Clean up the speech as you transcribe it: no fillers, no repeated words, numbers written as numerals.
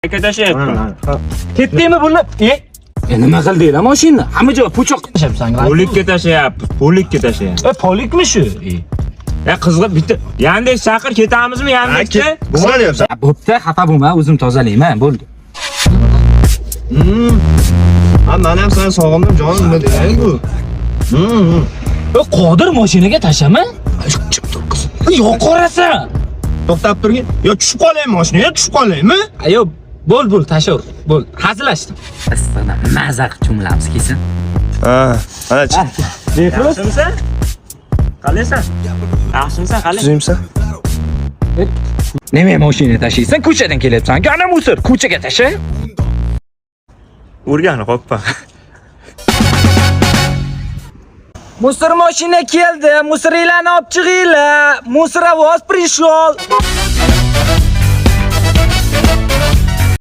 Aka tashlayapman. Ketdingmi buni? E? Nima qildinglar mashinani? Hamma joy puchoq tashlabsan. Polikka tashlayapmiz, polikka tashlayapmiz. E, polikmi shu? E. Ya qizg'ib bitta Yandex chaqir, ketamizmi Yandexga? Nima deyapsan? Bo'pti, xafa bo'lma, o'zim tozalayman, bo'ldi. Ha, men ham seni sog'indim jonim, nima degani bu? E, Qodir mashinaga tashlama. Yo'q qorasan. To'xtab turgin. Yo tushib qolaymi mashinaga, tushib qolaymi? Ayo, bo'l, bo'l, tashaver. Bo'l, hazillashdim. Issiqdan maza qilib cho'milamiz kesin. Ha, mana Yaxshimisan? Qalaysan? Yaxshimisan, qalay? tuzimsan. Nima mashina tashiysan? Ko'chadan kelyapsan. Ana musor, ko'chaga tasha. Urgani qoppa. Musor mashina keldi. Musoringlarni olib chiqinglar. Musorovоз пришел.